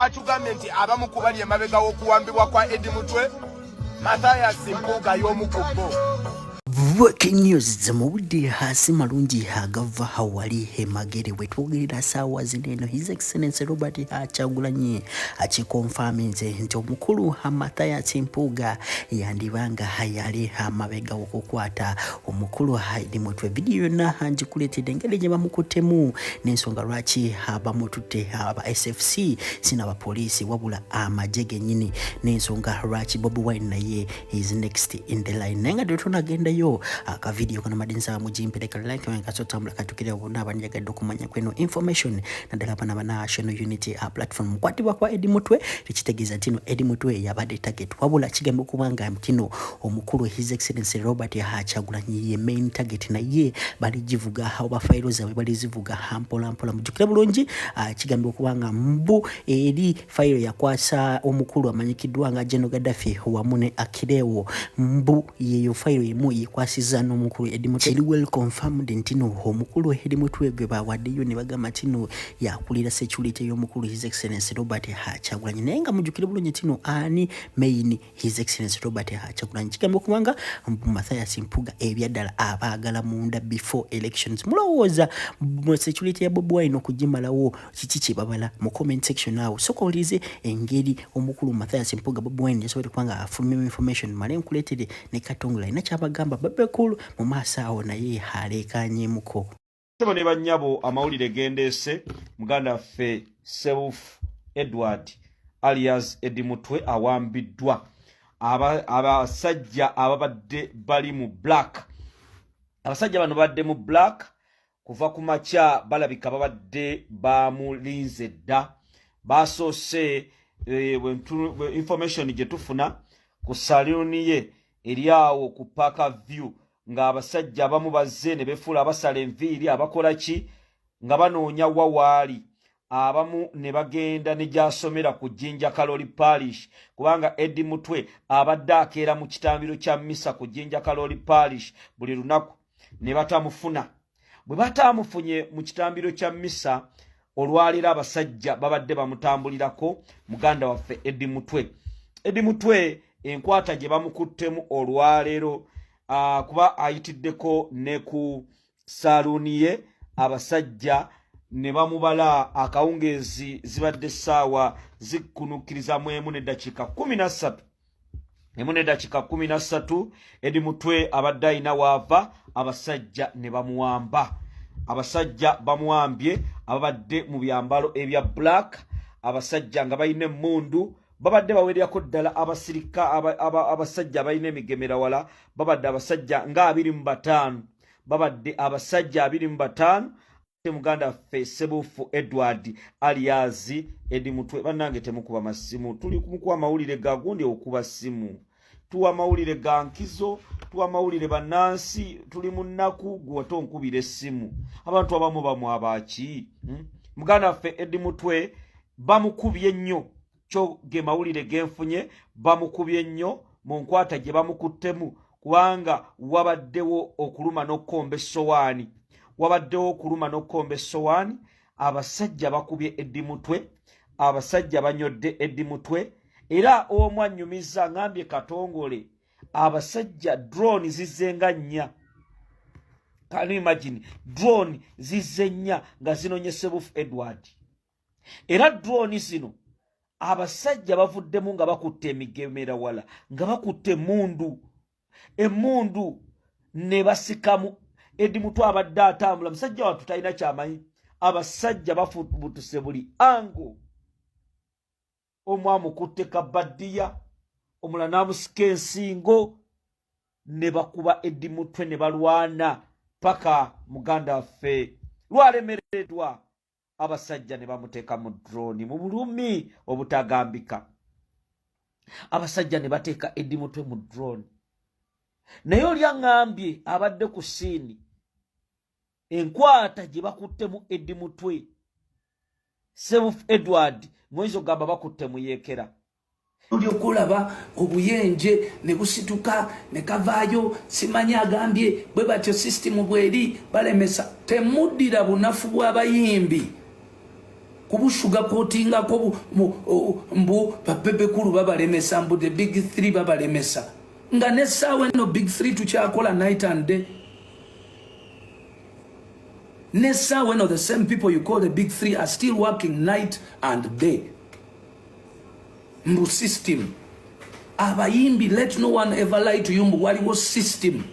Atugambye nti abamu ku bali emabega w'okuwambibwa kwa Eddie Mutwe, Mathias Mpuuga y'omu ku bo. Breaking news mu budde hasi malungi agava hawali emagere wetwogerera saawa zino eno His Excellency Robert Kyagulanyi akikonfaminze nti omukulu Mathias Mpuuga yandibanga yali amabega okukwata omukulu Eddie Mutwe. Vidiyo yonna ngikuleetedde engeri gye bamukuttemu n'ensonga lwaki bamututte aba SFC sina abapoliisi wabula amagye gennyini n'ensonga lwaki Bobi Wine naye is next in the line. Naye nga tetunagendayo, akavidiyo kano madde nsaba mugimpereka like kasotambula katukire bonna abanjagadde okumanya kweno information, naddala bana ba National Unity Platform. Mukwatibwa kwa Eddie Mutwe tekitegeeza nti no Eddie Mutwe yabadde target, wabula kigamba okuba nga kino omukulu His Excellency Robert Kyagulanyi ye main target, naye baligivuga oba fayiro zaabwe balizivuga mpola mpola. Mujjukire bulungi, kigambibwa okuba nga mbu eri fayiro yakwasa omukulu amanyikiddwa nga General Gaddafi wamu ne Akirewo, mbu yeyo fayiro emu yekwasiza n'omukulu Eddie Mutwe. Kiri well confirmed nti no omukulu Eddie Mutwe gwe bawaddeyo ne bagamba nti no yakulira security y'omukulu His Excellency Robert Kyagulanyi, naye nga mujjukire bulungi nti no ani main? His Excellency Robert Kyagulanyi. Kigamba okubanga mbu Mathias Mpuuga ebyaddala abaagala munda before elections. Mulowooza mu security ya Bobi Wine okugimalawo kiki kye babala? Mu comment section awo soka owulirize engeri omukulu Mathias Mpuuga Bobi Wine yasobodde kubanga afulumya information, male nkuleetere ne Katongole alina kyabagamba Bebe Cool mu maaso awo, naye aleekanyemuko. Ssebo ne bannyabo, amawulire gendeese, muganda waffe Sebufu Edward alias Eddie Mutwe awambiddwa abasajja ababadde bali mu black. Abasajja bano badde mu black kuva ku makya, balabika babadde bamulinze dda. Basoose information gye tufuna ku saluuni ye eri awo ku Park View, ng'abasajja abamu bazze ne befuula abasala enviiri, abakola ki, nga banoonya wa waali. Abamu ne bagenda ne gy'asomera ku Jjinja Kaloli Parish, kubanga Eddie Mutwe abadde akeera mu kitambiro kya misa ku Jjinja Kaloli Parish buli lunaku, ne batamufuna. Bwe bataamufunye mu kitambiro kya misa, olwaleero abasajja babadde bamutambulirako muganda waffe Eddie Mutwe. Eddie Mutwe enkwata gye bamukuttemu olwaleero, kuba ayitiddeko ne ku saaluuni ye, abasajja ne bamubala. Akawungeezi zibadde essaawa zikkunukkiriza mu 1:13, 1:13. Eddie Mutwe abadde ayina waava, abasajja ne bamuwamba. Abasajja bamuwambye ababadde mu byambalo ebya black, abasajja nga balina emmundu, babadde bawererako ddala abasirika, abasajja abalina emigemera wala. Babadde abasajja nga 25, babadde abasajja 25. Muganda waffe Sebufu Edward alias Eddie Mutwe, bannange temukuba masimu, tuli kumukuwa amawulire ga gundi. Okuba simu, tuwa amawulire ga nkizo, tuwa amawulire bannansi, tuli mu nnaku, gwe onkubira essimu. Abantu abamu bamwabaki, Muganda waffe Eddie Mutwe bamukubye nnyo, kyo ge mawulire genfunye. Bamukubye nnyo mu nkwata gye bamukuttemu, kubanga wabaddewo okuluma n'okukomba essowaani, wabaddewo okuluma n'okukomba essowaani. Abasajja bakubye Eddie Mutwe, abasajja banyodde Eddie Mutwe. Era omu annyumiza ngambye Katongole, abasajja drone zizze nga nnya. Can you imagine? Drone zizze nnya nga zinonye Sebufu Edward. Era drone zino abasajja bavuddemu nga bakutte emigemera wala, nga bakutte emmundu, emmundu ne basikamu. Eddie Mutwe abadde atambula, musajja wattu talina kyamanyi. Abasajja bafubutuse buli ango, omu amukutte kabaddiya, omulala n'amusika ensingo, ne bakuba Eddie Mutwe ne balwana paka muganda waffe lwalemereddwa, abasajja ne bamuteeka mu drone mu bulumi obutagambika. Abasajja ne bateeka Eddie Mutwe mu drone, naye oli aŋŋambye abadde ku scene, enkwata gye bakuttemu Eddie Mutwe Sebufu Edward, ngoyinza okugamba bakutte muyeekera. Olyoka olaba obuyenje ne busituka ne kavaayo. Simanyi agambye bwe batyo, sisitimu bweri balemesa. Temuddira bunafu bw'abayimbi. Kubushugakotingako mbu bapepekulu babalemesa, mbu the big three babalemesa, nga n'essaawa eno big three tukyakola night and day. N'essaawa eno the same people you call the big three are still working night and day. Mbu system. Abayimbi, let no one ever lie to you mbu waliwo system.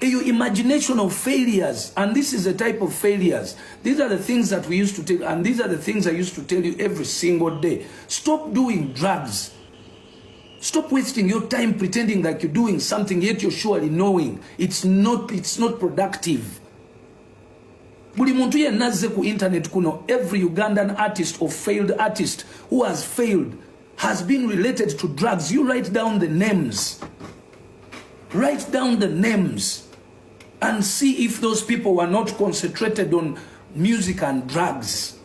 Eyo imagination of failures, and this is a type of failures. These are the things that we used to tell, and these are the things I used to tell you every single day. Stop doing drugs. Stop wasting your time pretending like you're doing something, yet you're surely knowing it's not productive. Buli muntu yenna azze ku internet kuno, every Ugandan artist or failed artist who has failed has been related to drugs. You write down the names, write down the names and see if those people were not concentrated on music and drugs.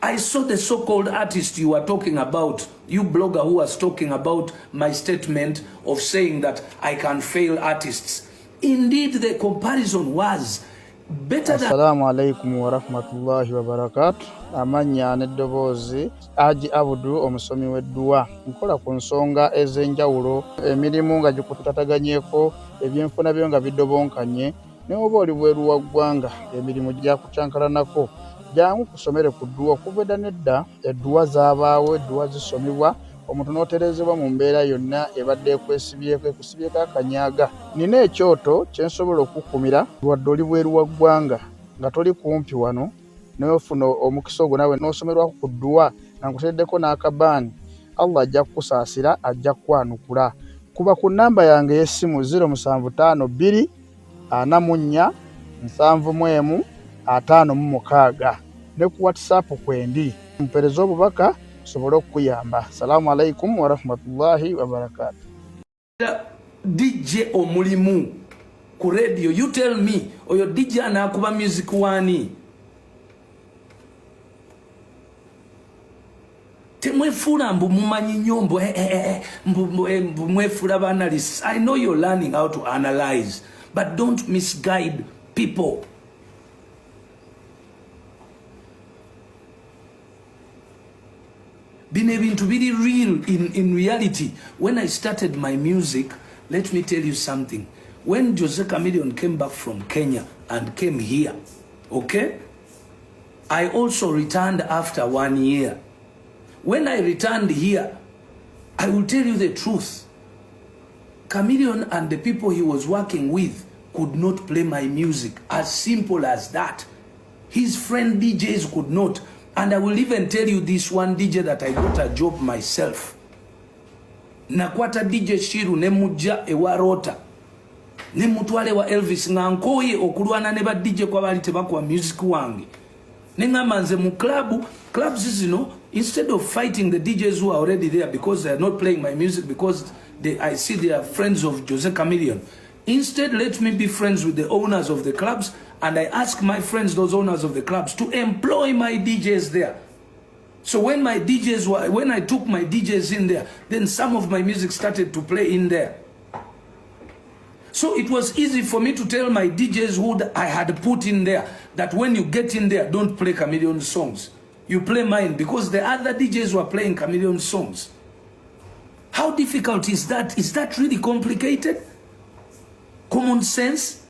I saw the so-called artist you were talking about, you blogger who was talking about my statement of saying that I can fail artists. Indeed, the comparison was better than Assalaamu alaikum warahmatullahi wabarakatu. Amannya n'eddoboozi, Haji Abudu, omusomi w'edduwa. Nkola ku nsonga ez'enjawulo, emirimu nga gikutataganyeko, ebyenfuna byo nga bidobonkanye, ne oba oli bweru wa ggwanga, emirimu gyakukyankalanako, jangu kusomere ku dduwa. Okuva edda n'edda edduwa zaabaawo, edduwa zisomebwa omuntu n'otereezebwa mu mbeera yonna ebadde ekwesibyeko, ekusibyeko akanyaga. Nina ekyoto kye nsobola okukkumira wadde oli bweru wa ggwanga nga toli kumpi wano, n'ofuna omukisa ogwo naawe n'osomerwako ku dduwa nga nkuteereddeko n'akabaani. Allah ajja kukusaasira, ajja kukwanukula. Kuba ku nnamba yange ey'essimu 0752 44 71 56 ne ku WhatsApp kwendi, mpeereza obubaka nsobole okukuyamba. Salaamu alaikum warahmatullahi wabarakatu. DJ omulimu ku radio, you tell me, oyo DJ anaakuba music wani? Temwefuula mbu mumanyi nnyo, mbu eh, eh, eh, mbu mwefuula ba analysts. I know you're learning how to analyze, but don't misguide people. Bino ebintu biri real. In reality, when I started my music, let me tell you something. When Jose Chameleon came back from Kenya and came here, okay, I also returned after one year. When I returned here, I will tell you the truth, Chameleon and the people he was working with could not play my music. As simple as that. His friend DJs could not. And I will even tell you this one DJ that I got a job myself. Nakwata DJ Shiru ne mujja ewa Rota, ne mutwale wa Elvis, nga nkooye okulwana ne ba DJ kwa baali tebakuba music wange. Ne ŋŋamba nze mu club, clubs zino, instead of fighting the DJs who are already there because they are not playing my music, because I see they are friends of Jose Chameleon, instead let me be friends with the owners of the clubs, and I ask my friends, those owners of the clubs, to employ my DJs there. So when I took my DJs in there, then some of my music started to play in there. So it was easy for me to tell my DJs who I had put in there that when you get in there, don't play Chameleon songs. You play mine, because the other DJs were playing Chameleon songs. How difficult is that? Is that really complicated? Common sense?